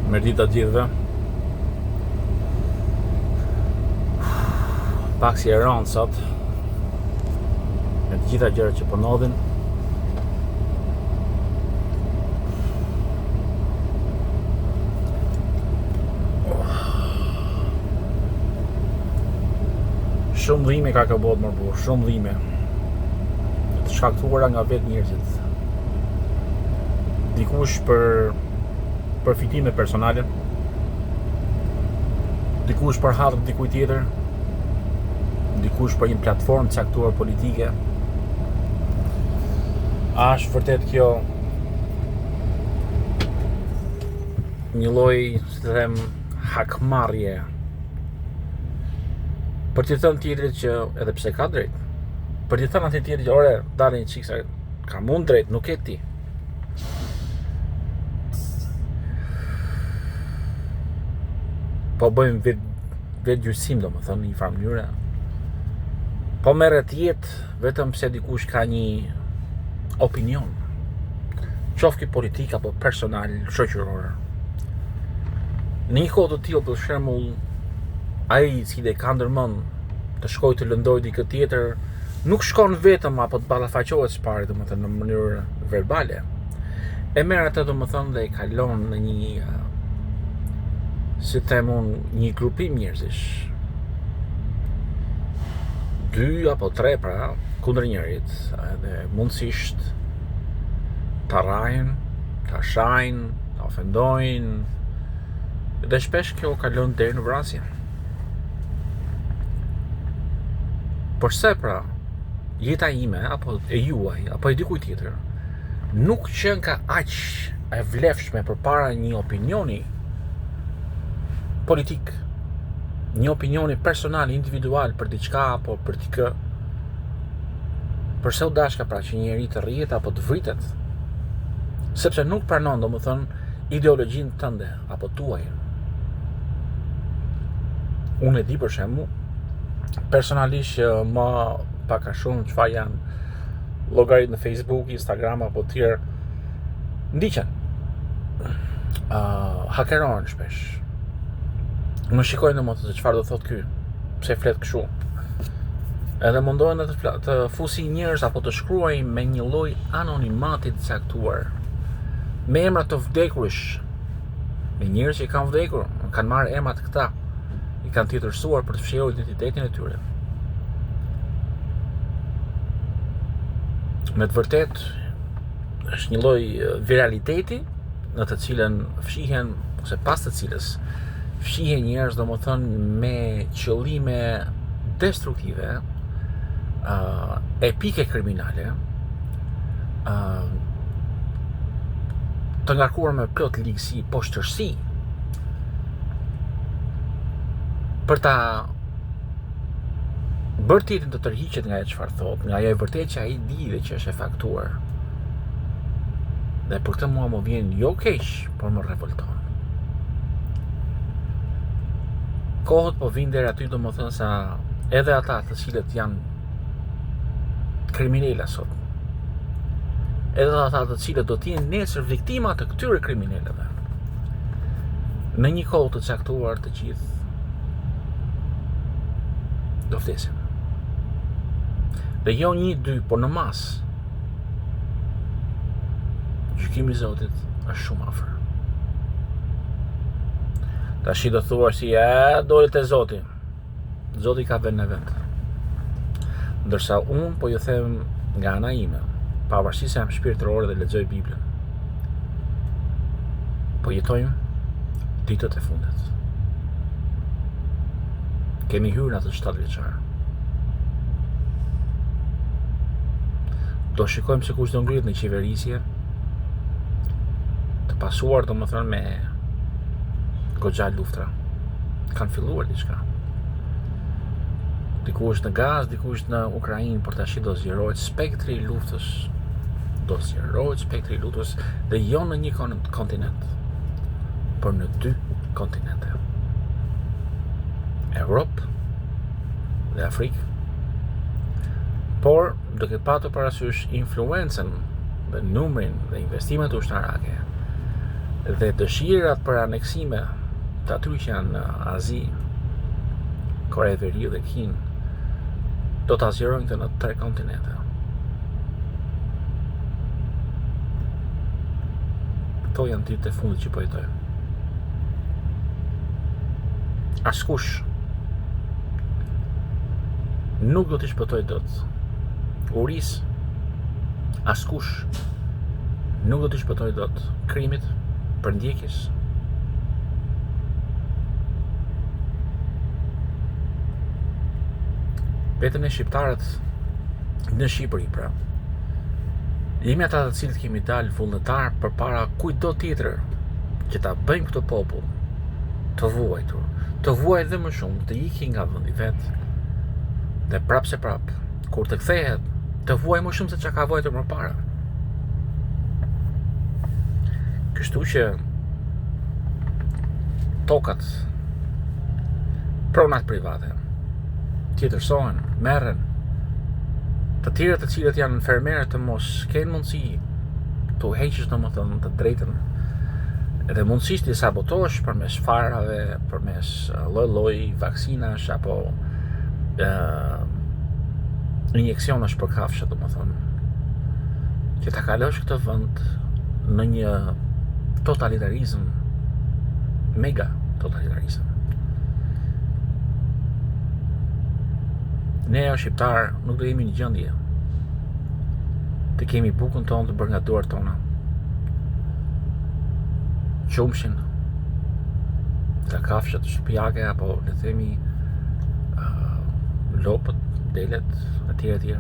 Mirëdita të gjithëve. Pak si e rëndë sot. Me të gjitha gjërat që po ndodhin. Shumë dhimbje ka kjo botë mor burrë, shumë dhimbje. Të shkaktuara nga vetë njerëzit. Dikush për përfitime personale, dikush për hatër të dikujt tjetër, dikush për një platformë të caktuar politike. A është vërtet kjo një lloj, si të them, hakmarrje për t'i thënë tjetrit që edhe pse ka drejt, për t'i thënë atij tjetrit që ore, dale një çik se kam unë drejt, nuk e ti. Po bëjmë vet vetëgjyqësim, domethënë, në një farë mënyre. Po merret jetë vetëm pse dikush ka një opinion. Qoftë ky politik apo personal, shoqëror. Në një kohë të tillë, për shembull, ai i cili e ka ndërmend të shkojë të lëndojë dikë tjetër, nuk shkon vetëm apo të ballafaqohet së pari, domethënë në mënyrë verbale. E merr atë domethënë dhe e kalon në një si them unë, një grupim njerëzish. Dy apo tre pra, kundër njërit, edhe mundësisht ta rrahin, ta shajnë, ta ofendojnë, dhe shpesh kjo kalon deri në vrasje. Përse pra, jeta ime, apo e juaj, apo e dikujt tjetër, nuk qenka aq e vlefshme përpara një opinioni politik, një opinioni personal, individual për diçka apo për dikë, përse u dashka pra që njeri të rrihet apo të vritet, sepse nuk pranon, domethënë, ideologjinë tënde apo tuajën. Unë e di për shembull, personalisht që më pak a shumë çfarë janë llogaritë në Facebook, Instagram apo të tjerë ndiqen. Ë uh, hakerohen shpesh. Më shikojnë domethënë se çfarë do thotë ky, pse flet kështu. Edhe mundohen të fla, të fusin njerëz apo të shkruajnë me një lloj anonimati të caktuar. Me emra të vdekurish, me njerëz që kanë vdekur, kanë marrë emrat këta, i kanë tjetërsuar për të fshehur identitetin e tyre. Me të vërtetë është një lloj viraliteti në të cilën fshihen ose pas të cilës fshihen njerëz domethënë me qëllime destruktive, uh, epike kriminale, uh, të ngarkuar me plot ligësi, poshtërsi, për ta bërë tjetrin të tërhiqet nga ajo çfarë thotë, nga ajo e vërtetë që ai di dhe që është e faktuar. Dhe për këtë mua më vjen jo keq, por më revolton. Kohët po vijnë deri aty domethënë sa edhe ata të cilët janë kriminela sot. Edhe ata të cilët do të jenë nesër viktima të këtyre kriminelëve. Në një kohë të caktuar të gjithë do vdesin. Dhe jo një, dy, por në masë. Gjykimi i Zotit është shumë afër. Tashi do thua si e dole te Zoti. Zoti ka vendin e vet. Ndërsa unë po ju them nga ana ime, pavarësisht se jam shpirtëror dhe lexoj Biblën. Po jetojmë ditët e fundit. Kemi hyrë në atë 7 vjeçar. Do shikojmë se kush do ngrihet në qeverisje të pasuar domethënë me goxha luftra. Kanë filluar diçka. Diku është në Gazë, diku është në Ukrainë, por tashi do zgjerohet spektri i luftës. Do zgjerohet spektri i luftës dhe jo në një kontinent, por në dy kontinente. Europë dhe Afrikë. Por duke patur parasysh influencën dhe numrin dhe investimet ushtarake. Dhe dëshirat për aneksime të atyre që janë në Azi, Kore e Veriut dhe Kinë, do ta zgjerojnë këtë në tre kontinente. Këto janë ditët e fundit që po jetojmë. Askush nuk do t'i shpëtojë dot urisë. Askush nuk do t'i shpëtojë dot krimit, përndjekjes. Vetëm ne shqiptarët në Shqipëri, pra. Jemi ata të cilët kemi dalë vullnetar përpara kujtdo tjetër që ta bëjmë këtë popull të vuajtur, të vuajë dhe më shumë, të iki nga vendi vet. Dhe prapë se prapë, kur të kthehet, të vuajë më shumë se çka ka vuajtur më parë. Kështu që tokat, pronat private, tjetërsohen, merren, të tjerët të cilët janë fermerë të mos kenë mundësi t'u heqësh domethënë të drejtën edhe mundësisht t'i sabotosh përmes farave, përmes lloj-lloj vaksinash apo ë injeksionesh për kafshë, domethënë, që ta kalosh këtë vend në një totalitarizëm, mega totalitarizëm. Ne o shqiptarë nuk do jemi në gjendje të kemi bukën tonë të bërë nga duart tona. Qumshin, nga kafshët shtëpiake apo le të themi uh, lopët, delet etj etj.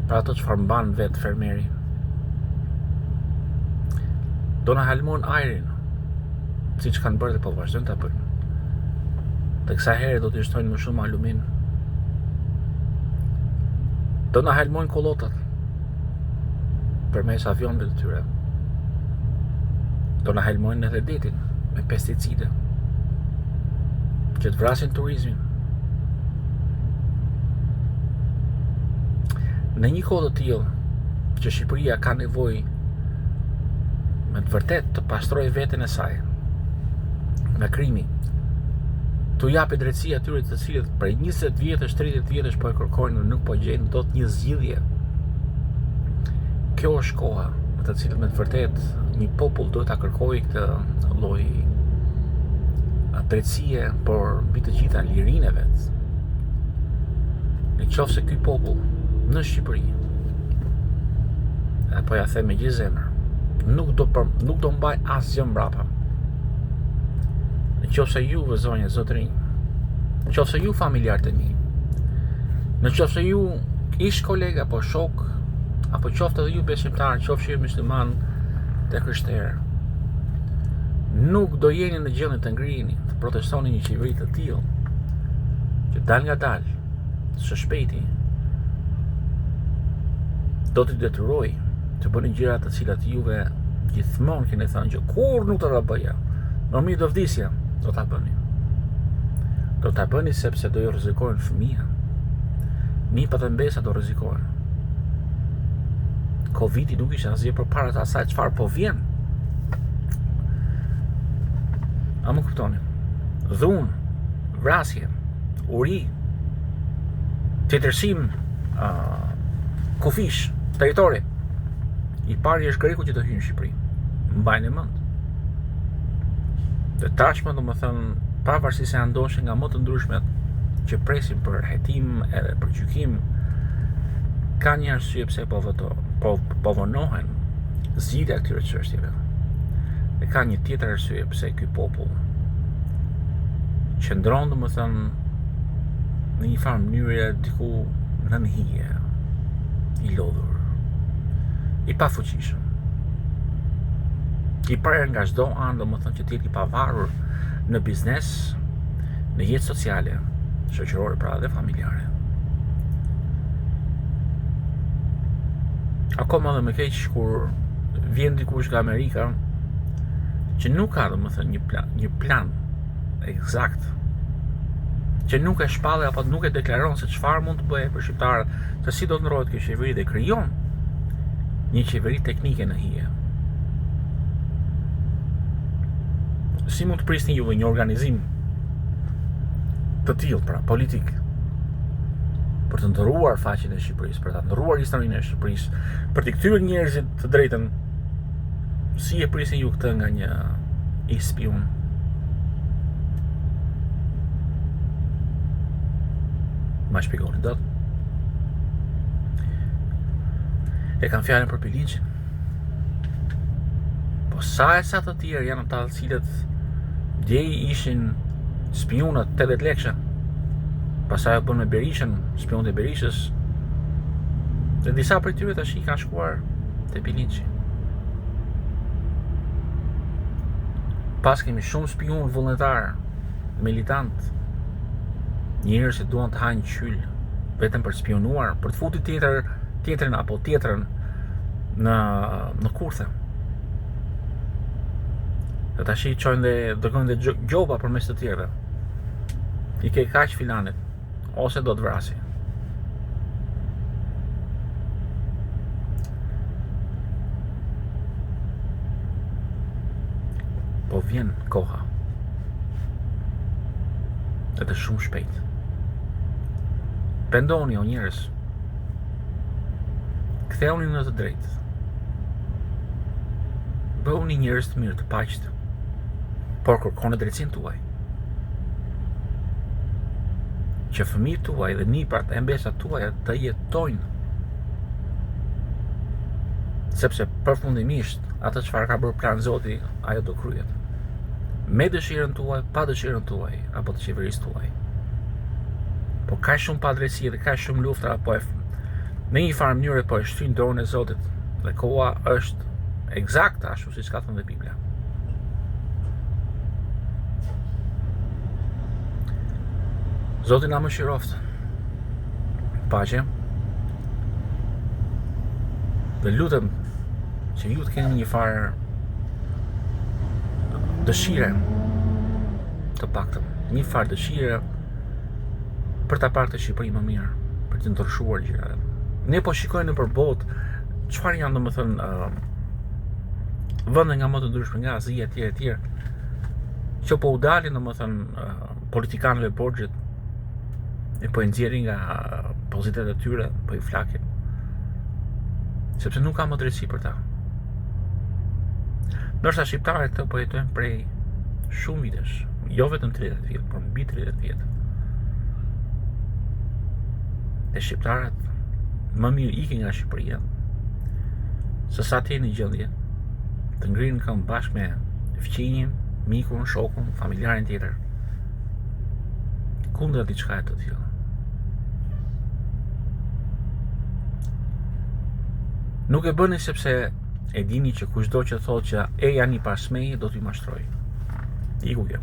Pra ato çfarë mban vetë fermeri. Do na helmojnë ajrin, siç kanë bërë dhe po vazhdojnë ta bëjnë. Dhe kësaj here do t'i shtojnë më shumë alumin. Do na helmojnë kullotat përmes avionëve të tyre. Do na helmojnë edhe detin me pesticide që të vrasin turizmin. Në një kohë të tillë që Shqipëria ka nevojë me të vërtetë të pastrojë veten e saj nga krimi, t'u japë drejtësi atyre të cilët prej 20 vjetësh, 30 vjetësh po e kërkojnë dhe nuk po gjejnë dot një zgjidhje. Kjo është koha në të cilën me të vërtetë një popull duhet ta kërkojë këtë lloj drejtësie, por mbi të gjitha lirinë e vet. Në qoftë se ky popull në Shqipëri, e po ja them me gjithë zemër, nuk do për, nuk do mbaj asgjë mbrapa. Në qoftë se ju zonja zotërinj, në qoftë se ju familjarët e mi, në qoftë se ju ish kolega apo shok, apo qoftë edhe ju besimtarë, qoftë ju myslimanë të krishterë, nuk do jeni në gjendje të ngriheni, të protestoni një qeveri të tillë, që dalëngadalë, së shpejti, do t'ju detyrojë të bëni gjëra të cilat juve gjithmonë keni thënë që kurrë nuk do ta bëja. Më mirë do vdisja, do ta bëni. Do ta bëni sepse do ju rrezikohen fëmijët. Nipat e mbesa do rrezikohen. Covidi nuk ishte asgjë përpara të asaj çfarë po vjen. A më kuptoni? Dhunë, vrasje, uri, tjetërsim, uh, kufijsh, territori. I pari është greku që do hyjë në Shqipëri. Mbajeni mend. Dhe tashmë, domethënë, pavarësisht se janë dosje nga më të ndryshmet që presin për hetim edhe për gjykim, ka një arsye pse po voto, po po vonohen zgjidhja e këtyre çështjeve. Dhe ka një tjetër arsye pse ky popull qëndron domethënë në një farë mënyre diku nën hije, i lodhur, i pafuqishëm, i prerë nga çdo anë, domethënë që të jetë i pavarur në biznes, në jetë sociale, shoqërore pra dhe familjare. Akoma dhe më keq kur vjen dikush nga Amerika që nuk ka domethënë një plan, një plan eksakt që nuk e shpall apo nuk e deklaron se çfarë mund të bëjë për shqiptarët, se si do të ndërrohet kjo qeveri dhe krijon një qeveri teknike në hije. Si mund të prisni juve një organizim të tillë, pra politik, për të ndërruar faqen e Shqipërisë, për ta ndërruar historinë e Shqipërisë, për t'i kthyer njerëzit të drejtën, si e prisni ju këtë nga një ish-spiun? Ma shpjegoni dot? E kam fjalën për Pilinçin. Po sa e sa të tjerë janë ata të cilët dje ishin spiunat 80 lekësha. Pastaj u bënë me Berishën, spiunët e Berishës. Dhe disa prej tyre tash i kanë shkuar te Pilinçi. Paskemi shumë spiunë vullnetarë, militantë, njerëz që duan të hajnë qyl, vetëm për të spiunuar, për të futur tjetër, tjetrin apo tjetrën në në kurthe. Dhe tash i çojnë dhe dërgojnë dhe gjoba përmes të tjerëve. I ke kaq filanit ose do të vrasi. Po vjen koha. Edhe shumë shpejt. Pendohuni o njerëz. Kthehuni në të drejtë. Bëhuni njerëz të mirë të paqtë. Por kërkoni drejtësinë tuaj. Që fëmijët tuaj dhe nipat e mbesat tuaja të jetojnë. Sepse përfundimisht atë çfarë ka bërë plan Zoti, ajo do kryhet. Me dëshirën tuaj, pa dëshirën tuaj, apo të qeverisë tuaj. Po ka shumë padrejtësi dhe ka shumë luftra, po e në një farë mënyre po e shtyjnë dorën e Zotit dhe koha është ekzakte ashtu siç ka thënë dhe Bibla. Zoti na mëshiroftë. Paqe. Dhe lutem që ju të keni një farë dëshire të paktën, një farë dëshire për ta parë këtë Shqipëri më mirë, për të ndryshuar gjërat. Ne po shikojmë nëpër botë çfarë janë domethënë uh, vende nga më të ndryshme, nga Azia etj etj. Që po u dalin domethënë uh, politikanëve borxhet e po i nxjerrin nga pozitat e tyre, po i flakin. Sepse nuk ka më drejtësi për ta. Ndërsa shqiptarët këtë po jetojnë prej shumë vitesh, jo vetëm 30 vjet, por mbi 30 vjet. Dhe shqiptarët më mirë ikin nga Shqipëria, se sa të jenë në gjendje të ngrihen në këmbë bashkë me fqinjin, mikun, shokun, familjarin tjetër. Kundra diçkaje të tillë. Nuk e bëni sepse e dini që kushdo që thotë që ejani pas meje do t'ju mashtrojë. Iku kjo.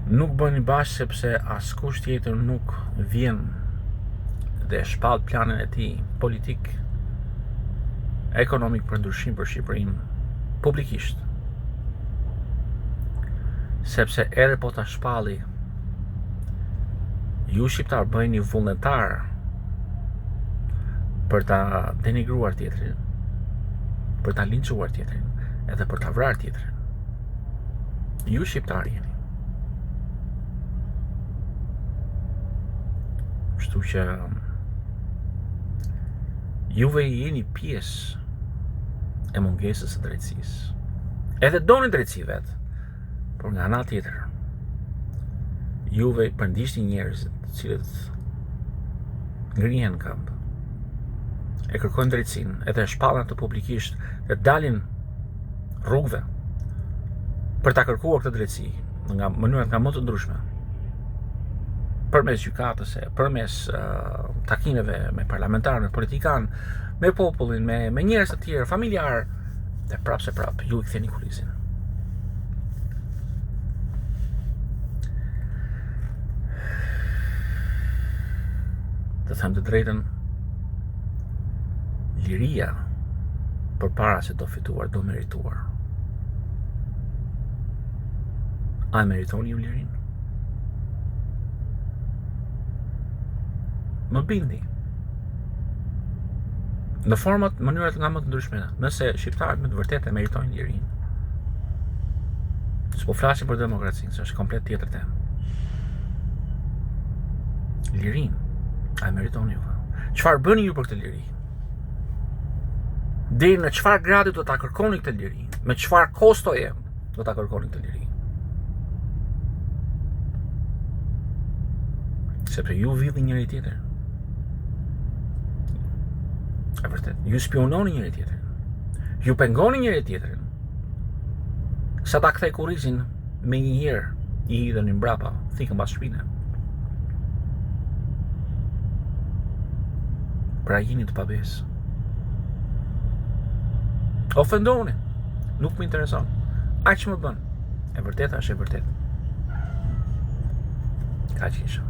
Nuk bëni bashkë sepse askush tjetër nuk vjen dhe shpall planin e tij politik ekonomik për ndryshim për Shqipërinë publikisht. Sepse edhe po ta shpalli ju shqiptarë bëheni vullnetarë për ta denigruar tjetrin, për ta linçuar tjetrin, edhe për ta vrarë tjetrin. Ju shqiptarë jeni. Kështu që juve jeni pjesë e mungesës së drejtësisë. Edhe doni drejtësi vetë, por nga ana tjetër, juve përndiqni njerëzit, të cilët ngrihen në këmbë, e kërkojnë drejtësinë, edhe e shpallin atë publikisht, dhe dalin rrugëve për ta kërkuar këtë drejtësi nga mënyrat nga më të ndryshme përmes gjykatës, përmes uh, takimeve me parlamentarë, me politikanë, me popullin, me me njerëz të tjerë, familjarë, dhe prapë se prapë ju i ktheni kurrizin. Të them të drejtën, liria përpara se do fituar, do merituar. A e meritoni ju lirinë? Më bindni. Në format, mënyrat nga më të ndryshme, nëse shqiptarët me të vërtetë e meritojnë lirinë. S'po flasim për demokracinë, se është komplet tjetër temë. Lirinë, a e meritoni ju? Çfarë bëni ju për këtë liri? Deri në çfarë grade do ta kërkoni këtë liri? Me çfarë kostoje do ta kërkoni këtë liri? Sepse ju vidhni njëri-tjetrin. E vërtetë, ju spiunoni njëri-tjetrin. Ju pengoni njëri-tjetrin. Sa ta kthej kurrizin menjëherë i hidheni mbrapa, thikën pas shpine. Pra jini të pabesë. Ofendoni, nuk më intereson. Aq më bën. E vërteta është e vërtetë. Kaq kisha.